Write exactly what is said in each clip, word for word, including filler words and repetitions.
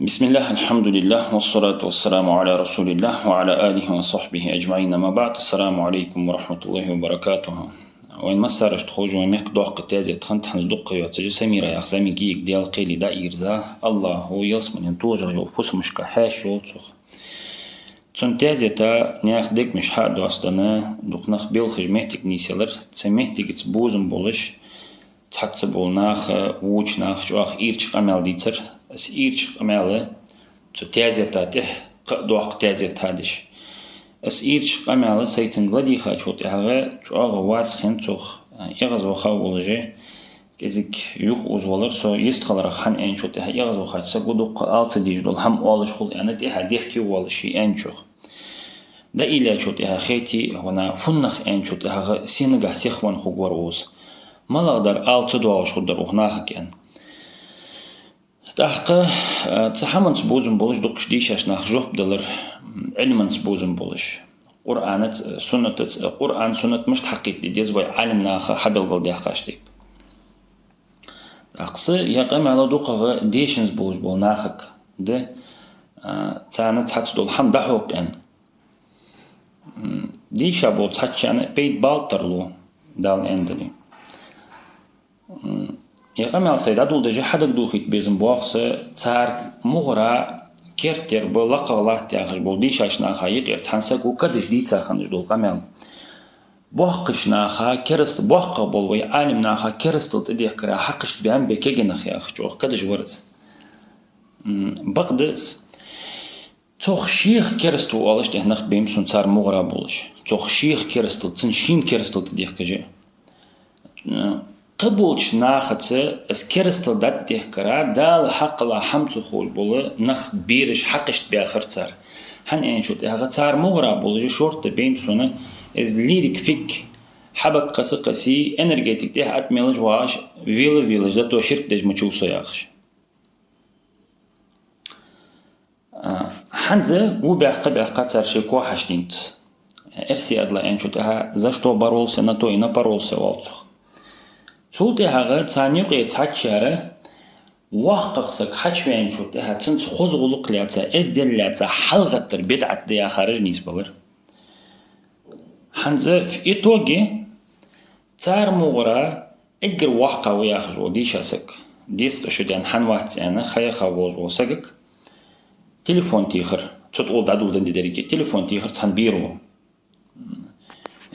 بسم الله، الحمد لله، والصلاة والسلام على رسول الله وعلى آله وصحبه أجمعين. أما بعد، السلام عليكم ورحمة الله وبركاته. Вай массарашта ховш, вай мехка доккха тезет хиннад хӀанз дукха йоацаш, Самира яха зӀамига йиӀиг Даьла кхеле дӀаийрза, АллахӀа ялсмален тожагӀа йолча фусамашка хьаьша йолча цох. Цун тезета наьха дегамаш хьа а доастаденна, дукха нах белхаш моттиг нийсъелар, цу моттигаца бувзам болаш, цхьацца бола наха, воча наха чӀоагӀа ийрча къамаьл дийцар. Из ийрча къамаьл цу тезета тӀехьа кхы а доккха тезет хьадеш. Из ийрча къамаьл сайцанга ладийхачул тӀехьагӀа чӀоагӀа вац хиннад цох, эгӀазваха волаш, кӀезига юхаозавалар со, йистхиларах, хӀана аьнначул тӀехьагӀа эгӀазвахача саго дукха ала ца дезаш дола хӀама оалаш хул аьнна, тӀехьа дехке воалаш ше аьнначох. ДӀаийллачул тӀехьагӀа хетий, вана фуннагӀа аьнначул тӀехьагӀа сенагахьа сихвенна хургвар укхаза. МалагӀдар ала ца доагӀаш хургдар укх нахага аьнна. ТӀаккха, а, цу хӀаманца бувзам болаш дукхача дийшача наха жоп далар, м, Ӏилманца бувзам болаш. Къуръанаца, суннатаца, Къуръан, суннат мишта хьакхетаде деза вай Ӏалимнаха хьабелгалдаьккхача тайпара. ТӀаккха са ер къамаьл дукхагӀа дешанза болаш бола нахага да, а, царна цхьацца дола хӀама дӀахьокха аьнна. М, дийша болча цхьаччанна пайда бала тарлу, Дала аьннадале. М, ер къамаьл сай дӀадоладеш хьадагадохийта безам боагӀа са, цар мугӀара керттера ба, лакхагӀа латт яхаш бола дийшача наха юкъера цхьан саго кадаш дийца хиннаш дола къамаьл. Боккхача наха кераст-, боккхагӀа бола вай Ӏалимнаха керастал тӀадехкара хьакхашта баьннаб кегий нах яхаш чӀоагӀа кадаш вар из. М, бакъда из. Цох шийх кераст ва оалаш тӀехьа нах бейм сона, цар мугӀара болаш. Цох шийх керастал, цун шийна керастал тӀадехкаш а. Кхыболча нахаца из керастал дӀатӀадехкара, Дала хьакхелла хӀама ца ховш бола нах бераш хьакхашта баьхар цар. ХӀана аьнначул тӀехьагӀа цар мугӀара болаш шортта бейм сона, из лирика фиг, хьабакъ кхаса-кхаси, энергетика тӀехьа атмелаш вагӀаш, вела-велаш, зато ширк деш ма чу ва со яхаш. А, хӀанз гу баьккха-баьккха цар шоай кохьаш дийнтас. Эрсий адала аьнначул тӀехьа, «За что боролся, на то и напоролся» оал цох. Цул тӀехьагӀа царна юкъе цхьаччара воккхагӀа саг хьачувеначул тӀехьа цунца хоза гӀулакх лаьца, эздел лаьца хьалгӀаттар бидӀат да яхараш нийсбелар. ХӀанз в итоге цар мугӀара эггара воккхагӀа ва яхаш вола дийша саг, дезткъа шу даьнна хӀана вац аьнна, ха яха волаш вола сагага телефон техар, цу тӀа гӀолла дӀадоладенна ди деррига, телефон техар цхьан беро.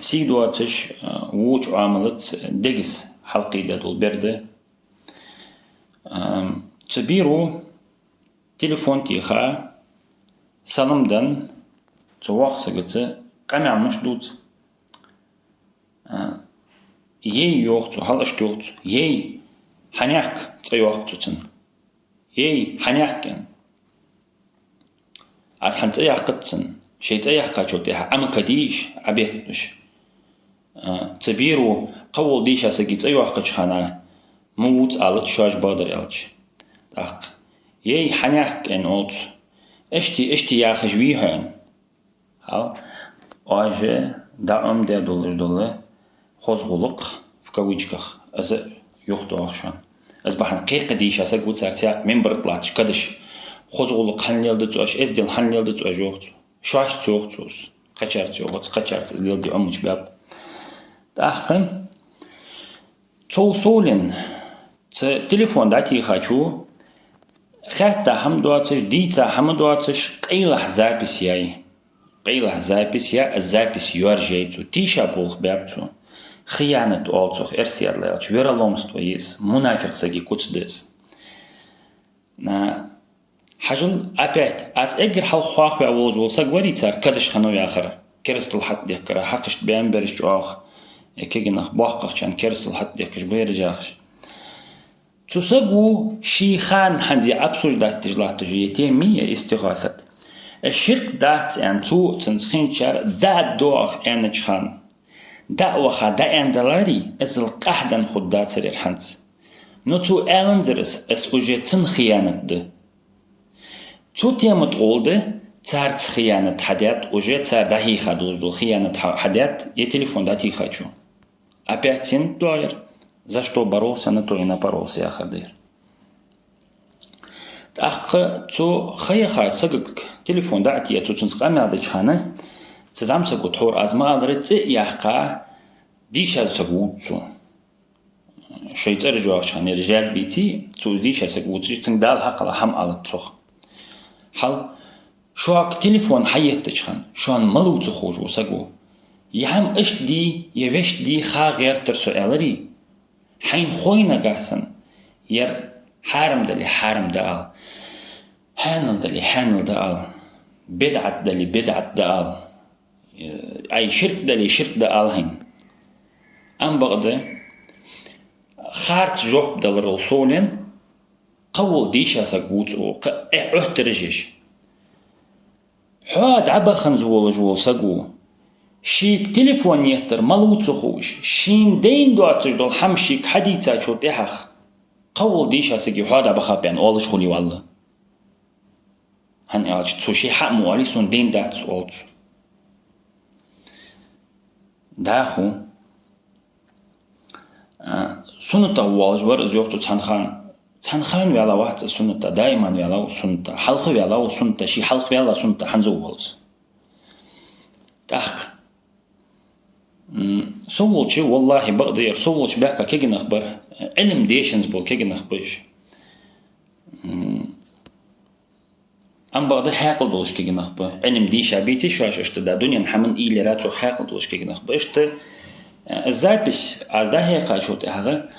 Сий доацаш, а, воча Ӏамалаца дегаза хьалкхийдеш дола бер да. Ам, цу беро телефон теха, салам денна, цу воккхача сагаца къамаьл мишта дувц? А, ей, йоах цо, хьал иштта йоах цо. Ей, хьанехк, цӀи йоаккх цо цунна. Ей, хьанехк, аьнна. Аз хьа цӀи яьккхац цунна. Шоай цӀи яьккхачул тӀехьа Ӏа ма кадийша, Ӏа бетташ. А, цу беро кхывола дийша сага цӀи йоаккхача хана, ма вувца алац шоаш бадар аьлча. ТӀаккха, ей, хьанехк, аьнна оал цо. Иштта, иштта яхаш вий хьо, аьнна. Хьал, оаш дӀа Ӏомадаь долаш дола хоза гӀулакх, в кавычках, из юхатоха шоана. Из бахьан кхы дийша саг ва цар цхьаькха минбар тӀа латташ кадаш. Хоза гӀулакх хӀана леладац оаш, эздел хӀана леладац оаш, йоах цо. Шоашца йоах цо из. Кхычарца йоах, кхычарца из леладе Ӏомача баьб. ТӀаккха цул совленна, цу телефон дӀатехачо, хаьтта хӀама доацаш, дийца хӀама доацаш, къайлах запись яьй. Къайлах запись яь, запись йоаржаяьй цо. Тийша болх баьб цо. Хиянат оал цох эрсий адала аьлча, вероломство я из, мунафикъ сага куц да из. А, хьажал, опять, аз эггара хьалха хьоахаваь волаш вола саг варий цар кадаш хиннав яхар. Керастал хьатӀадехкара, хьакхашта баьнна бераш чӀоагӀа, э, кегий нах, боккхагӀчарна керастал хьатӀадехкаш ба ераш яхаш. Цу саго ший хана хӀанз обсуждать деш латташ я тема, я истигӀасат. Э, ширк дац аьнна, цо а цунца хинначар дӀа а доагӀа аьннача хана, дӀа а ваха, дӀа аьнна даларе, иззал къахьдан хургдацар ер хӀанз. Но цо аьннадацар из, из уже цунна хиянат да. Цу тема тӀа гӀолла да, царца хиянат хьадаьд, уже цар дӀахьийха долаш дола хиянат хьа-, хьадаьд, е телефон дӀатехачо. Опять сенна доагӀа ер? «За что боролся, на то и напоролся» яхар да ер. ТӀаккха цу ха яха сагага телефон дӀа а тӀаийца, цо цунца къамаьл деча хана, цу зӀамсаго тхьовра, аз ма аллара, цӀи а яьккха, дийша саг вувц цо. Шоай цӀераш йоагӀача хана ер жаьз бийций, цо из дийша саг вувцаш, цунга Дала хьакхелла хӀама алац цох. Хьал, шуга телефон хьаеттача хана, шоана малав ца ховш вола саго, е хӀама иштта дий, е вешта дий ха гӀертар со, аьларий, хьайна хой нагахьа санна, ер хьарам дале, хьарам да ала, хьанал дале, хьанал да ала, бидӀат дале, бидӀат да ала, ай ширк дале, ширк да ала хьайна. Ам бакъда, харц жоп даларал совнен, кхывола дийша саг вувц цо, кхы а Ӏоттараш еш. Хьо дӀабаханза волаш вола саго, шийга телефон еттар малав ца ховш, шийна дайна доацаш дола хӀама шийга хьадийцачул тӀехьагӀа, кхывола дийша саги хьо дӀабахаб аьнна оалаш хулий валла. ХӀана аьлча, цо ше хьа а ма оалий, сона дайна дац оал цо. ДӀахо, а, суннатах воалаш вар из, йоах цо, цхьан хана. Цхьан хана ваьнна вац из суннатах, даиман ваьннав суннатах, хьалха ваьннав суннатах, ше хьалха ваьннав суннатах, хӀанз а воал из. ТӀаккха, м, со волча, валлахӀи, бакъда ер, со волча баьхка кагий нах бар, Ӏилма дешанза бола кагий нах ба уж. М, Ам бакъда хьаькъал долаш кагий нах ба. Ӏилма дийша беций шоаш, иштта да дунен хӀаман уйла яра цох хьаькъал долаш кагий нах ба. Иштта, э, запись аз дӀахьекхачул тӀехьагӀа,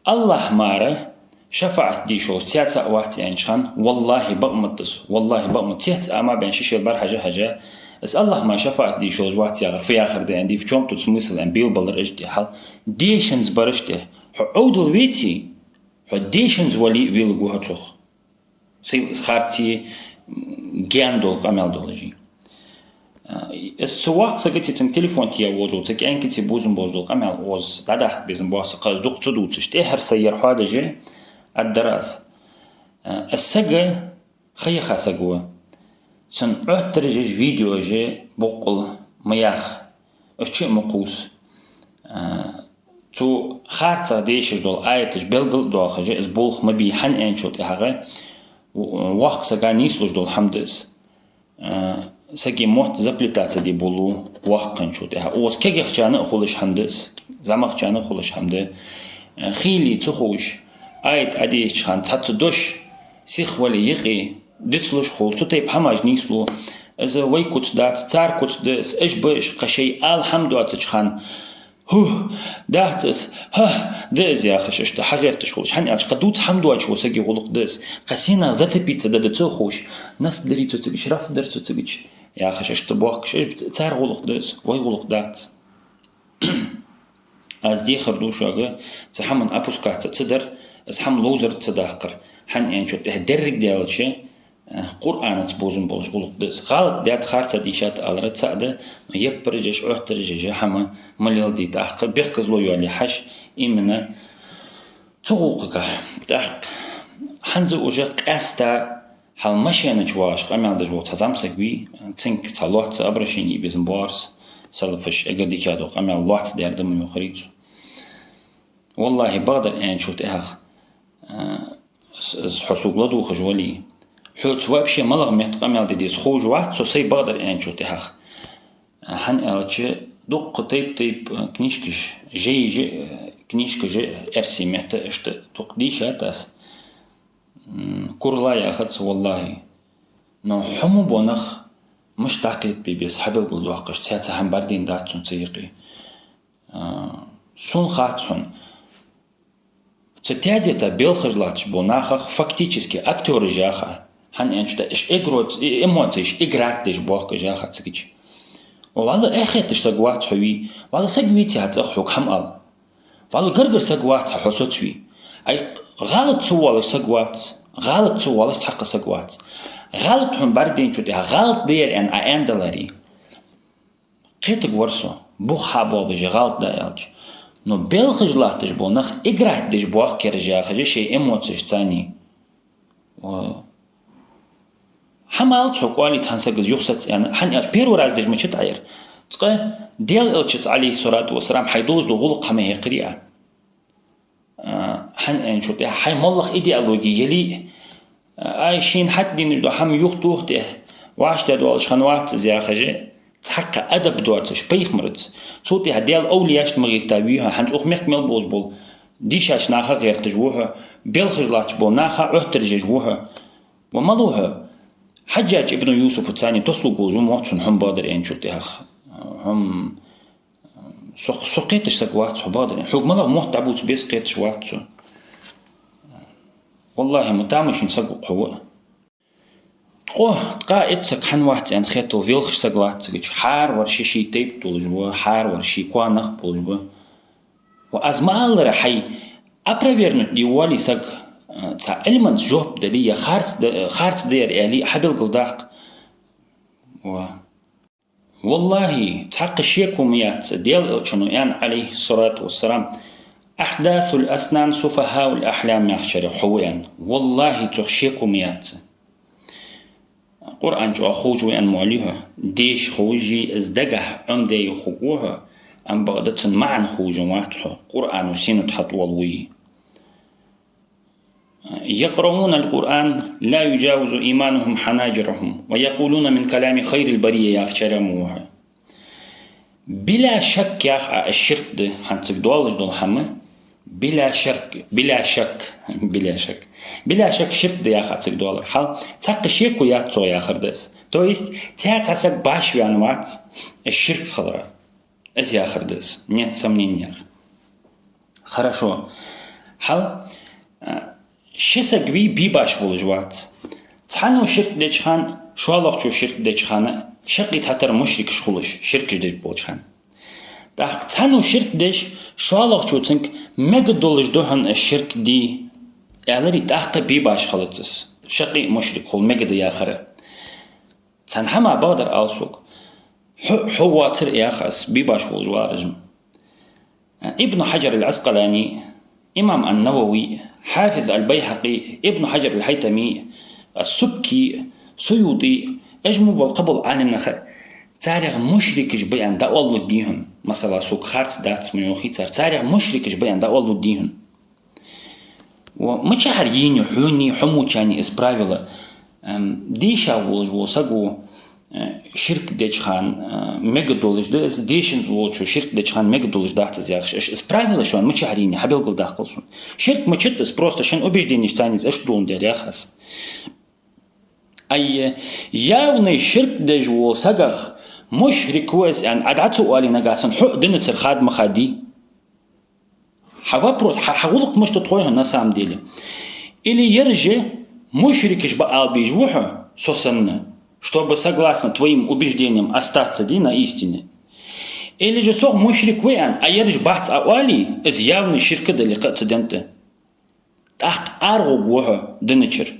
АллахӀ мара шафаӀат деш волаш цецаӀ вац аьннача хана, валлахӀи, бакъ ма да из, валлахӀи, бакъ ма да. ЦецаӀ ма баьнна ши шера бӀарахьежа-хьежа, из АллахӀ мара шафаӀат деш волаш вац яхар фу яхар да аьнна, дий, в чём тут смысл аьнна, белгалбалар иштта хьал. Дешанза бар иштта. Хьо Ӏовдал веций, хьо дешанза вале а велларгва хьо цох. Сай харцеи, м, гаьна дола къамаьл долаш. А, из цу воккхача сагаца, цун телефон тӀа волаш вола цу кӀаьнкаца бувзам болаш дола къамаьл укхаза дӀадаккха безам боагӀа са, кхы аз дукха ца дувцаш. ТӀеххьара сай ер хьоадеш аргдар аз. А, из саг ха яха саг ва. Цун Ӏоттараш еш, видеош боккъал ма яха. Уж чу а ма кхувса. А, цу харцахьа дешаш дола аяташ белгал а доахаш, из болх ма бий, хӀана аьнначул тӀехьагӀа воккхача сага нийслуш дола хӀама да из. А, сага мотт заплетаться де болалу воккха хинначул тӀехьагӀа. Укхаза кагийчарна а хулаш хӀама да из, зӀамагӀчарна а хулаш хӀама да. А, хийла ца ховш, аят Ӏодийшача хана цхьацца дош, сиха вале юкъе дицлуш хул, цу тайпа хӀамаш нийслу. Из вай куц дац, цар куц да из, уж ба уж, кхы шоай ала хӀама доацача хана, хӀу, дац из, хӀа, да из яхаш, иштта хьагӀерташ хулаш. ХӀана аьлча, кхы дувца хӀама доацаш вола сага гӀулакх да из. Кхы сенах зацепиться даьд ца ховш, насб дарий цо цига, рафъ дарий цо цига яхаш, иштта бохкаш, уж цар гӀулакх да из, вай гӀулакх дац. Аз дехар ду шуга, цу хӀаман опускаться ца дар, из хӀама ловзар ца даккхар. ХӀана аьнначул тӀехьагӀа деррига даьлча, э, Къуръанаца бувзам болаш гӀулакх да из. ГӀалат даьд, харца дийшад алар цаӀ да, но яппараш еш, Ӏоттараш еш хӀама ма леладе тӀаккха, бехказло йоалае хьажа, именно цу гӀулакхага. ТӀаккха хӀанз уже къаьстта хьал машена чу вагӀаш къамаьл деш вола цхьа зӀамсаг вий, цунга цхьа лоацца обращени е безам боагӀар са, салафаша эггара дикагӀа дола къамаьл лоацца даьр да ма йоахарий цо. ВаллахӀи, бакъдар аьнначул тӀехьагӀа, а, с-, с-, хьо сога ладувгӀаш вале, хьоца вообще малагӀа метта къамаьл де деза ховш вац со, сай бакъдар аьнначул тӀехьагӀа. ХӀана аьлча, дуккха тайп-тайпара книжкаш, жай-жай книжкаш, эрсий метта, иштта дукха дийшад аз. М, курала яхац, валлахӀи. Но хӀама бола нах мишта дӀакхетабе беза хьабелгалдоаккхаш, цхьацца хӀама бӀаргадайна дац цунца юкъе. А, сона хац хьона. Цу тезета белхаш латташ бола нахах фактически актёраш яха, хӀана аьлча, уж игроц-, э-, эмоцеш играть деш боахкаш яха цига. Валла, эхь хеташ саг вац хьо вий, валла, саг вий цхьа цӀагӀа хьога хӀама ала. Валла, гаргара саг вац хьо соцавий. Ай, гӀалат ца воалаш саг вац, гӀалат ца воалаш цхьаккха саг вац. ГӀалат хьона бӀаргадайначул тӀехьагӀа гӀалат да ер аьнна Ӏа аьннадаларе, кхетаргвар со, бух хьабоалабеш гӀалат да аьлча. Но белхаш латташ бола нах играть деш боахкараш яхаш шоай эмоцешца царний. О. ХӀама алац хьога оалий цхьан сага юхасаца аьнна, хӀана аьлча первый раз деш ма дац Ӏа ер. Цкъа Даьла Элчанца, Ӏалайхи ссалату вассалам, хьай долаш дола гӀулакх хӀама хьекхарий Ӏа. А, хӀана аьнначул тӀехьагӀа хьай моллагӀа идеологи яле а, Ай, шийна хьатӀаденаш дола хӀама юхатоха тӀехьа, вӀаштӀехьа доалаш хиннавац из яхаш, цхьаккха адаб доацаш пайхамарца. Цул тӀехьа Даьла овлияшта ма гӀерта вий хьо, хӀанз укх мехка мел болаш бола дийшача наха гӀерташ ва хьо, белхаш латташ бола наха Ӏоттараш еш ва хьо. Ва малав хьо? Хьаджжадж ибн Юсуфаца цхьана тослуг волаш ва мотт цун, хьона бакъдар аьнначул тӀехьагӀа. Хьона со, со кхеташ саг вац хьо, бакъдар аьнна. Хьога малагӀа мотт дӀабувца беза кхеташ вац со. Валлахьи, ма тамашийна саг ва хьо. Ткъо, ткъаь итт саг хьан вац аьнна хетал велхаш саг лац цигача. ХӀаравар ший-ший тайпа долаш ва, хӀаравар ший коа нах болаш ба. Ва аз ма аллара, хьай опровергнуть де воалле саг, а, цхьа Ӏилманца жоп дале, е харц да, харц да ер аьле, хьабелгалдаккха. Ва. Валлахьи, цхьаккха шеко ма яц, Даьла Элчано аьннад, Ӏалайхи ссалату вассалам: «أحداث الأسنان سفهاء الأحلام» яхачарех хьо ва аьнна. Валлахьи, цох шеко ма яц. Къуръан чӀоагӀа ховш ва аьнна ма оалий хьо. Деша ховш а, из дагахьа Ӏомадаь хургва хьо, амма бакъда цун маӀан ховш вац хьо. Къуръано сенна тӀа хьатӀавоалаву из. «يقرؤون القرآن لا يجاوز إيمانهم حناجرهم ويقولون من كلام خير البرية» яхачарех ма ва хьо. Била шак яха а ширк да, хӀанз цига доаллаш дола хӀама. Била шак, била шак, била шак. Била шак ширк да яха цига доаллар. Хьал, цхьаккха шеко яц цох яхар да из. То есть, цхьа, цхьа саг башха ваьнна вац, из ширк хилара. Из яхар да из. Нет сомнений яха. Хорошо. Хьал, а, ши саг вий, бе-башха волаш вац. Цхьанне ширк деча хана, шоллагӀчо ширк деча хана, шаккхе цхьатарра мушрикаш хулаш, ширкаш деш болча хана. ТӀаккха цхьанне ширк деш, шоллагӀчо цунга мегаргдолаш да хьона из ширк де, аьлар, тӀаккха бе-башха хилац из. Шаккхе мушрик хул мегаргда яхар. Цхьан хӀаман бакъдар ала сога. Хьо, хьо воацар яха аз, бе-башха волаш вар из. Ибн Хьаджар аль-Ӏаскъалани, имам ан-Навави, Хьафиз аль-Байхьакъи, Ибн Хьаджар аль-Хьайтами, ас-Субки, Суюти, уж мо бола кхыбола Ӏалимнах, царех мушрикаш ба аьнна дӀаоалалургдий хьона. Масала, сога харц дац ма йоахий цар, царех мушрикаш ба аьнна дӀаоалалургдий хьона. Ва мичахьара енай хьонеи, хьо мучанеи из правила, эм, деша волаш вола саго, э, ширк деча хана, э, мегаргдолаш да из, дешанза волчо ширк деча хана мегаргдолаш дац из яхаш. Из, из правила шоана мичахьара енай, хьабелгалдаккхал сона. Ширк мичад из, просто шун убежденешца цхьана из иштта доландаь яха аз. Ай, явный ширк деш вола сагах мушрик ва из аьнна, Ӏа дӀа ца оале нагахьа санна, хьо а динацара хада ма хадий. Хьа вопрос, хьа, хьа гӀулакх мишта да хой хьона на самом деле? Или ераш мушрикаш ба ала безаш ва хьо, со санна, чтобы согласно твоим убеждениям остаться, дий, на истине? Или же сох мушрик ва аьнна, а ераш бац Ӏа оале, из явный ширк дале кхы а цу ден тӀа. ТӀаккха арагӀоргва хьо динацара.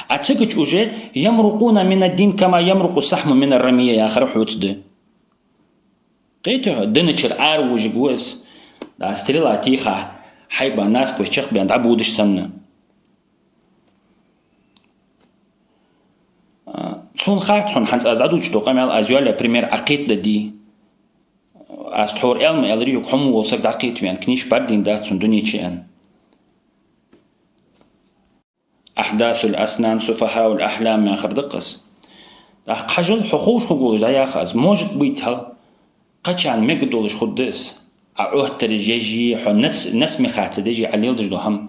А цигача уже «يمرقون من الدين كما يمرق السهم من الرمية» яхар хьоца да. Кхетий хьо, динацара аравужаргва из, да, стрела тийха, хьайба насквозь чакхбаьнна дӀабодаш санна. А, сона хац хьона хӀанз аз дӀадувцаш дола къамаьл, аз йоалаяь пример Ӏа кхетадергдий. Аз тхьовра аьлар ма аьларий хьога, хьо мо вола саг дӀакхетаваьнна, книжка бӀаргадайна дац цун дунен чу аьнна. «أحداث الأسنان سفهاء الأحلام» яхар да-кх из. ТӀаккха хьажал, хьо ховш хургволаш дӀаяха аз. Может быть, хьал, кхычарна мегаргдолаш хургда из. Ӏа Ӏоттараш еш а, хьо нас-, насмехаться деш а, Ӏа леладеш дола хӀама.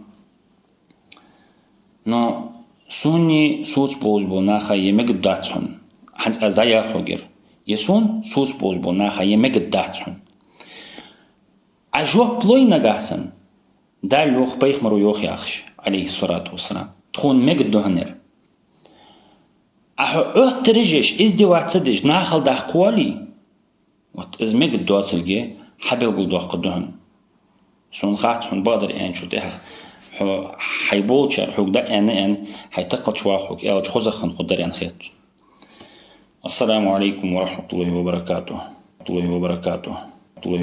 Но сона, соца болаш болча наха е мегаргдац хьона. ХӀанз аз дӀаяха хьога ер. Е сона, соца болаш болча наха е мегаргдац хьона. Ӏа жоп лой нагахьа санна, Дала йоах, пайхамаро йоах яхаш, Ӏалайхи ссалату вассалам, тхона мегаргда хьона ер. А хьо Ӏоттараш еш, издеваться деш, нахал даккха воале, вот из мегаргдоацалга хьабелгалдоаккхаргда хьона. Сона хац хьона, бакъдар аьнначул тӀехьагӀа, хьо хьай болчар хьога дӀааьннад аьнна, хьай такхалча ваха хьога аьлча, хозагӀа хинна хургдар аьнна хет сона. السلام عليكم ورحمة الله وبركاته.